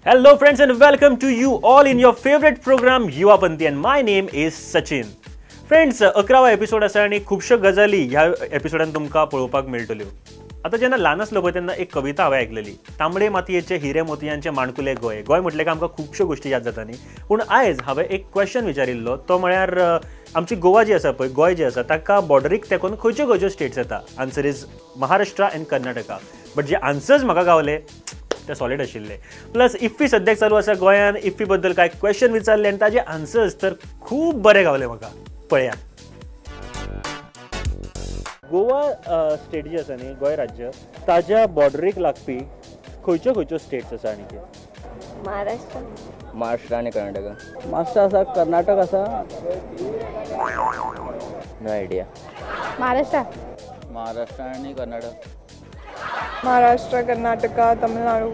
Hello friends and welcome to you all in your favorite program Yuva Panthi and my name is Sachin. Friends, 11वा episode आसा आनी खुबश्यो गजाली ह्या एपिसोडान तुमकां पळोवपाक मेळटल्यो. आतां जेन्ना ल्हान आसलो पळय तेन्ना एक कविता हांवें आयकलेली, तांबडे मातयेचे हिरे मोतयांचे माणकुले गोंय. गोंय म्हटलें काय आमकां खुबश्यो गोश्टी याद जाता न्ही. पूण आयज हांवें एक क्वेश्चन विचारिल्लो, तो म्हळ्यार आमची गोवा जी आसा पळय, गोंय जे आसा ताका बॉर्डरीक तेंकून खंयच्यो खंयच्यो स्टेट्स येता. Answer is Maharashtra and Karnataka. But J answers म्हाका गावले ते सॉलिड आशिल्ले. प्लस इफ्फी सद्याक चालू आसा गोंयान, इफ्फी बद्दल कांय क्वेश्चन विचारले आनी ताजे आन्सर्स तर खूब बरे गावले म्हाका. पळया, गोवा स्टेट जी आसा न्ही, गोंय राज्य, ताज्या बॉर्डरीक लागपी खंयच्यो खंयच्यो स्टेट्स आसा? आनी महाराष्ट्र, महाराष्ट्र आनी कर्नाटका. महाराष्ट्र आसा, कर्नाटक आसा. No idea. Maharashtra, Maharashtra आनी कर्नाटक. महाराष्ट्र, कर्नाटका, तमिळनाडू.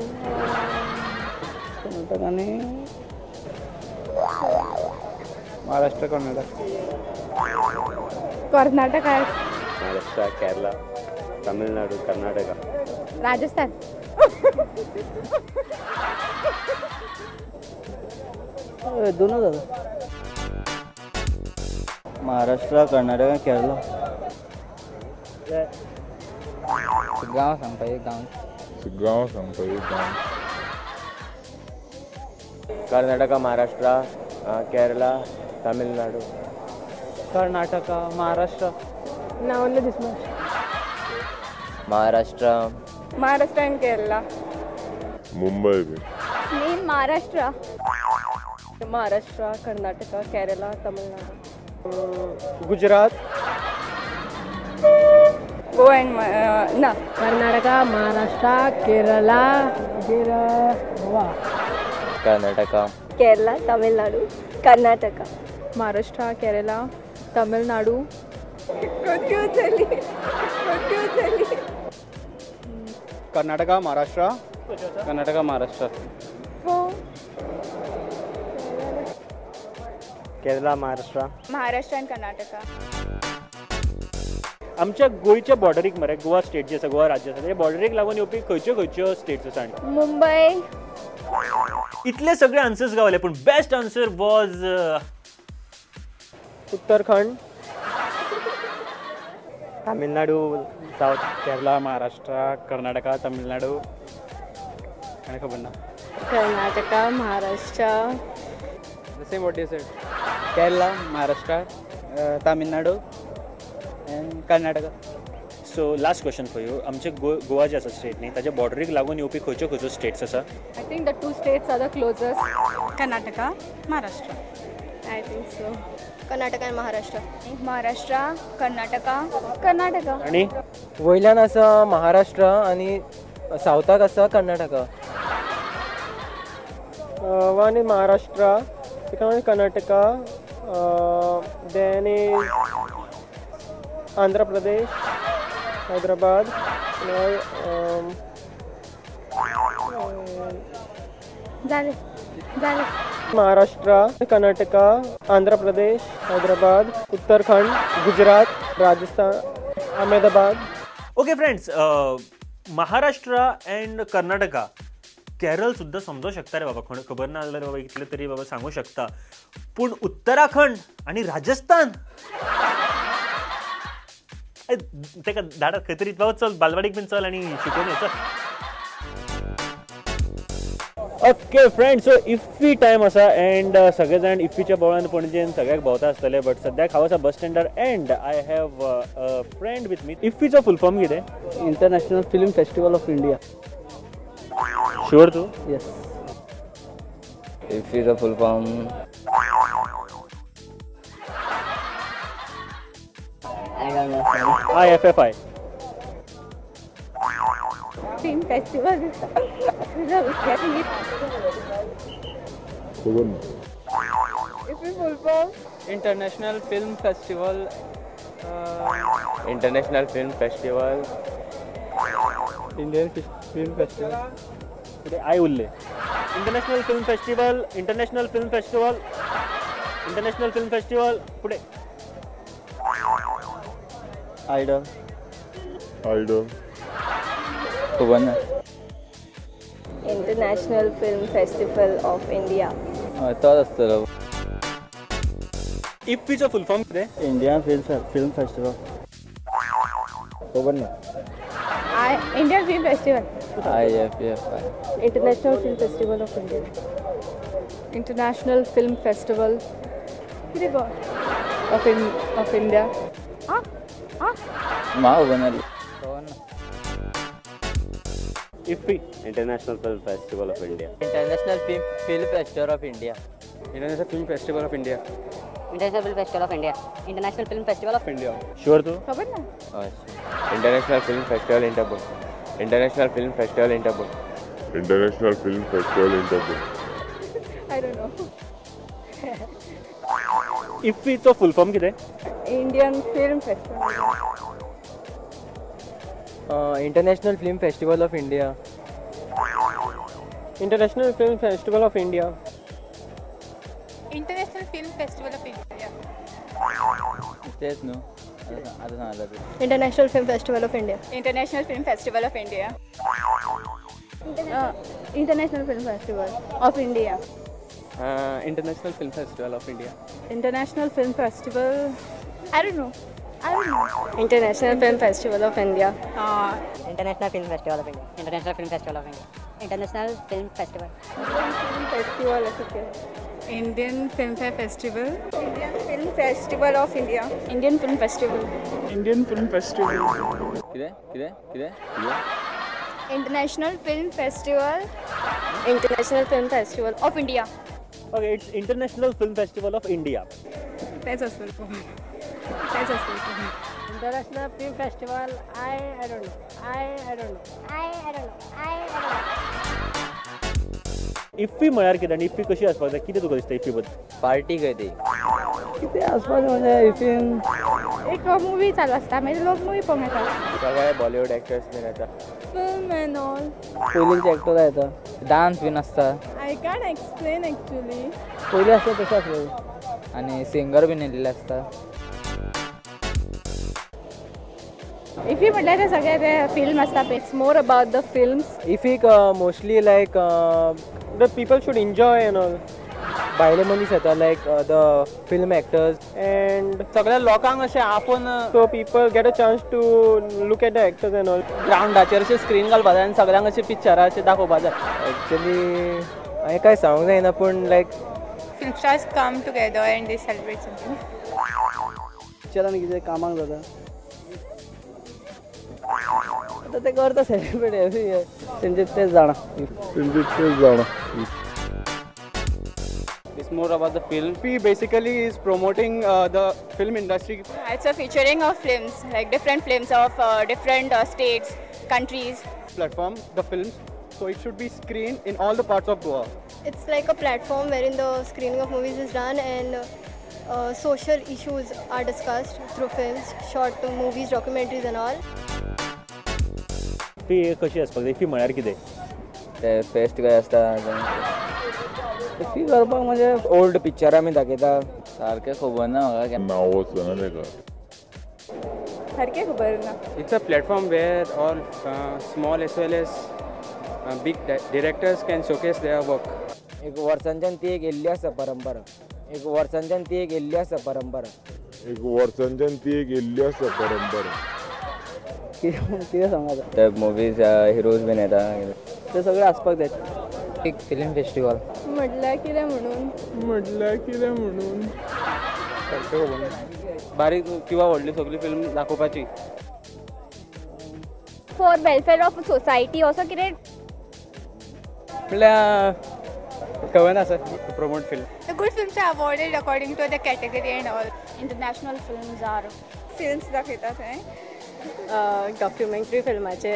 कर्नाटक आनी महाराष्ट्र, कर्नाटक, कर्नाटका, महाराष्ट्र, केरला, तमिळनाडू, कर्नाटका, राजस्थान. दोनच आसा. महाराष्ट्र, कर्नाटका, केरला. गांव सांगपा एक गांव, गांव सांगपा एक गांव. कर्नाटका, महाराष्ट्र, केरला, तमिळनाडू. कर्नाटका, महाराष्ट्र. ना only this much. Maharashtra, Maharashtra and Kerala. Mumbai B. Main Maharashtra, Maharashtra, Karnataka, Kerala, Tamil Nadu, Gujarat, Goa and ना कर्नाटका, महाराष्ट्र, केरला, गोवा, कर्नाटका, केरला, तमिळनाडू, कर्नाटका, महाराष्ट्र, केरला, तमिळनाडू. कन्फ्यूज जाली, कन्फ्यूज जाली. कर्नाटका, महाराष्ट्र, कर्नाटका, महाराष्ट्र, केरला, महाराष्ट्र, महाराष्ट्र आनी कर्नाटका. आमच्या गोंयच्या बॉर्डरीक मरे, गोवा स्टेट जी आसा, गोवा राज्य आसा, त्या बॉर्डरीक लागून येवपी खंयच्यो खंयच्यो स्टेट्स आसा? मुंबय. इतले सगळे आन्सर्स गावले, पूण best answer was Uttarakhand, Tamil Nadu, south Kerala, Maharashtra, Karnataka, Tamil Nadu. आनी खबर ना. Karnataka, Maharashtra, same what you said. Kerala, Maharashtra, Tamil Nadu and Karnataka. So last question for you, आमचे गोवा जे आसा state न्ही, ताच्या बॉर्डरीक लागून येवपी खंयच्यो खंयच्यो स्टेट्स आसा? I think the two states are the closest. Karnataka, Maharashtra. I think so. Karnataka आनी महाराष्ट्र. महाराष्ट्र, कर्नाटका, कर्नाटका. आनी वयल्यान आसा महाराष्ट्र आनी सावथाक आसा Karnataka. One is Maharashtra, second one is Karnataka, then is Andhra Pradesh, Hyderabad. जाले जाले. Maharashtra, Karnataka, Andhra Pradesh, Hyderabad, Uttarakhand, Gujarat, Rajasthan, Ahmedabad. Okay friends, Maharashtra and Karnataka, Kerala सुद्दां समजूं शकता रे बाबा, खबर ना जाल्यार बाबा इतले तरी बाबा सांगू शकता. पूण उत्तराखंड आनी राजस्थान तेका धाडात खंय तरी बाबा, चल बालवाडीक बीन चल आनी शिकोवन चल. Okay friends, so IFFI time आसा एंड सगळे जाण इफ्फीच्या बोवाळान पणजेन सगळ्याक भोंवता आसतले. बट सद्याक हांव आसा बस स्टँडार and I have a friend with me. इफ्फीचो full form कितें? International film festival of India. Sure तूं? येस. इफ्फीचो full form I don't know. IFFI. Film festival. IFFI full form international film festival. International film festival, Indian film festival. फुडें I उरले. International film festival, international film festival, international film festival. फुडें idol, idol. खबर ना. International Film Festival of India. तोच आसतलो. इफ्फीचो फुल form कितें? Indian film festival. खबर ना. Indian Film Festival. IFFI. International Film Festival of India. International Film Festival कितें गो of India. म्हाका खबर ना. IFFI. International Film Festival of India. International Film Festival of India. International Film Festival of India. International Film Festival of India. International Film Festival of India. Sure तूं? खबर ना. International Film Festival Interpol. International Film Festival Interpol. International Film Festival Interpol. I don't know. इफ्फीचो full form कितें? Indian Film Festival. International Film Festival of India. International Film Festival of India. International Film Festival of India. तेच न्हू आतां सांगला तें. International Film Festival of India. International Film Festival of India. International Film Festival of India. International Film Festival of India. International Film Festival. I don't know. I don't know. International Film Festival of India. International Film Festival of India. International Film Festival of India. International Film Festival. Film Festival अशें Indian Film Festival. Indian Film Festival of India. Indian Film Festival. Indian Film Festival. कितें कितें कितें? International Film Festival. International Film Festival of India. Okay, it's International Film Festival of India. तेच आसतलें. तेच आसतलें. International Film Festival. I don't know. I don't know. I don't know. I don't know. IFFI म्हळ्यार कितें आनी IFFI कशी आसपाक जाय? कितें तुका दिसता इफ्फी बद्दल? पार्टी खंय ती? कितें आसपाक म्हणजे इफ्फीन एक मुवी चालू आसता, मागीर लोक मुवी पळोवंक येता. सगळे बॉलिवूड एक्टर्स बीन येता. Film and all. पयलींचे एक्टर येता. डान्स बीन आसता. I can't explain actually. पयलीं आसता तशें आसलें. आनी सिंगर बीन येयल्ले आसता. इफ्फी म्हटल्यार ते सगळे ते फिल्म आसता. It's more about the films. इफ्फीक mostly like the people should enjoy and all. भायले मनीस येता like the film actors and सगळ्या लोकांक अशें आपोवन so people get a chance to look at the actors and all. ग्रावंडाचेर अशें स्क्रीन घालपा जाय आनी सगळ्यांक अशें पिक्चरां अशें दाखोवपा जाय. एक्चुअली हांवें कांय सांगूंक जायना पूण like film stars come together and they celebrate something. पिक्चरान कितें कामाक जाता आतां ते करता सेलिब्रेट एवरी इयर. तेंचे तेच जाणा. तेंचे तेच जाणा. It's more about the film. IFFI basically is promoting the film industry. It's a featuring of films, like different films of different states, countries. Platform, the films, so it should be screened in all the parts of Goa. It's like a platform wherein the screening of movies is done and social issues are discussed through films, short movies, documentaries and all. IFFI कशी आसपाक जाय? IFFI म्हळ्यार कितें? ते fest खंय आसता. IFFI करपाक म्हणजे ओल्ड पिक्चरां बी दाखयता. सारकें खबर ना म्हाका. नांव वचना तेका. सारकें खबर ना. It's a platform where all small as well as big directors can showcase their work. एक वर्सांच्यान ती एक येल्ली आसा परंपरा. एक वर्सांच्यान ती एक येल्ली आसा परंपरा. एक वर्सांच्यान ती एक येल्ली आसा परंपरा. कितें सांगू आतां? ते मुवीज हिरोज बीन येता. ते सगळे आसपाक जाय. एक फिल्म फेस्टिवल. म्हटल्यार कितें म्हणून? म्हटल्यार कितें म्हणून? बारीक किंवा व्हडली सगळी फिल्म दाखोवपाची. For welfare of society असो कितें म्हटल्यार खबर ना sir. To promote film. The good films are awarded according to the category and all. International films are films दाखयता थंय. डॉक्युमेंटरी फिल्माचे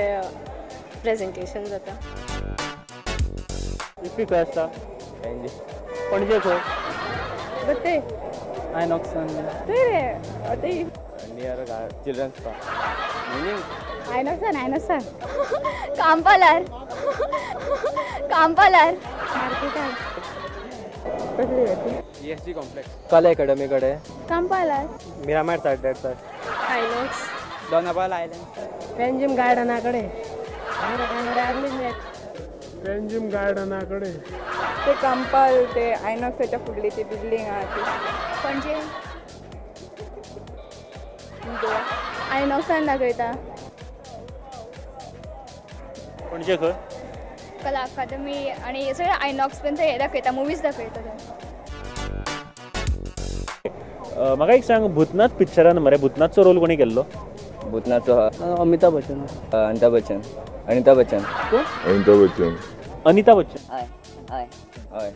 प्रेजेंटेशन जाता. इफ्फी खंय आसता? पणजे. खंय? ते आयनॉक्सान. ते रे ते near children's park. Meaning आयनॉक्सान. आयनॉक्सान कांपालार. कांपालार मार्केटान. ESG complex. कला अकॅडमी कडेन. कांपालार. Miramar side. That side. Inox. Dona Paula island. Panjim गार्डना कडेन. पेंजीम गार्डना कडेन. ते कांपाल ते आयनॉक्साच्या फुडली ती बिल्डींग आहा ती. पणजे गोवा आयनॉक्सान दाखयता. पणजे खंय? कला अकादमी आणि सगळे आयनॉक्स पण ते हे दाखयता, मुवीज दाखयता. म्हाका एक सांग, भूतनाथ पिक्चरान मरे भूतनाथचो रोल कोणी केल्लो? भूतनाथचो अमिताभ बच्चन. अनिता बच्चन. अनिता बच्चन. कोण? अनिता बच्चन. अनिता बच्चन. हय हय हय.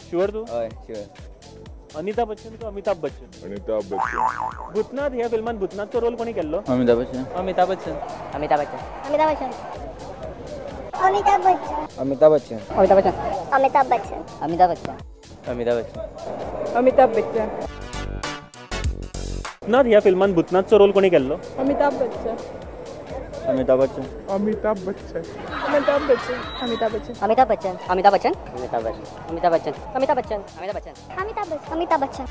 शुअर तूं? हय शुअर. अनिता बच्चन का अमिताभ बच्चन? अमिताभ बच्चन. भूतनाथ ह्या फिल्मान भूतनाथचो रोल कोणी केल्लो? अमिताभ बच्चन. अमिताभ बच्चन. अमिताभ बच्चन. अमिताभ बच्चन. अमिताभ बच्चन. अमिताभ बच्चन. अमिताभ बच्चन. अमिताभ बच्चन. अमिताभ बच्चन. अमिताभ बच्चन. अमिताभ बच्चन. भूतनाथ ह्या फिल्मान भूतनाथचो रोल कोणी केल्लो? अमिताभ बच्चन. अमिताभ बच्चन. अमिताभ बच्चन. अमिताभ बच्चन. अमिताभ बच्चन. अमिताभ बच्चन. अमिताभ बच्चन. अमिताभ बच्चन. अमिताभ बच्चन. अमिताभ बच्चन. अमिताभ बच्चन. अमिताभ बच्चन. अमिताभ बच्चन.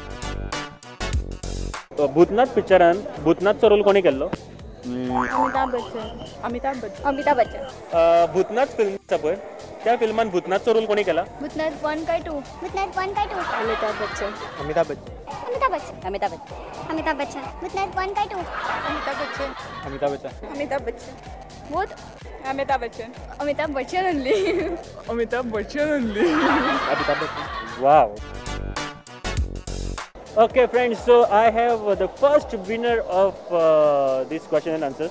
भूतनाथ पिक्चरान भूतनाथचो रोल कोणी केल्लो? अमिताभ बच्चन. अमिताभ बच्चन. अमिताभ बच्चन. भूतनाथ फिल्म आसा पळय, त्या फिल्मान भूतनाथचो रोल कोणी केला? भूतनाथ 1 काय 2? भूतनाथ 1 काय 2? अमिताभ बच्चन. अमिताभ बच्चन. अमिताभ बच्चन. अमिताभ बच्चन. अमिताभ बच्चन. भूतनाथ 1 काय 2? अमिताभ बच्चन. अमिताभ बच्चन. अमिताभ बच्चन. भूत Amitabh Bachchan. Amitabh Bachchan only. Amitabh Bachchan only. Amitabh Bachchan. Wow. Okay friends, so I have the first winner of this question and answers.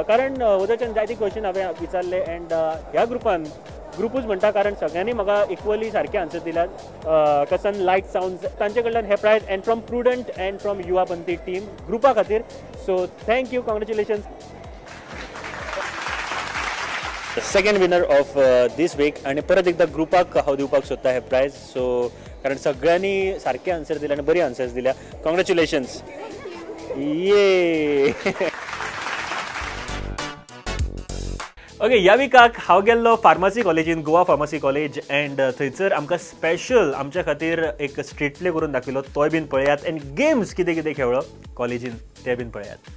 कारण वदच्यान जायते क्वेश्चन हांवें विचारले एंड ह्या ग्रुपान ग्रुपूच म्हणटा कारण सगळ्यांनी म्हाका इक्वली सारके आन्सर दिल्यात. कसन लायट सावंड तांचे कडल्यान हे prize and from Prudent and from Yuva Panthi team ग्रुपा खातीर. So thank you, congratulations. Second winner of this week आनी परत एकदा ग्रुपाक हांव दिवपाक सोदता हे प्रायज. सो कारण सगळ्यांनी सारके आन्सर दिले आनी बरी आन्सर्स दिल्या. कॉंग्रेच्युलेशन्स. ये ओके, ह्या विकाक हांव गेल्लो फार्मासी कॉलेजीन, गोवा फार्मासी कॉलेज, एंड थंयसर आमकां स्पेशल आमच्या खातीर एक स्ट्रीट प्ले करून दाखयलो, तोय बीन पळयात, एंड गेम्स कितें कितें खेळ्ळो कॉलेजीन ते बीन पळयात.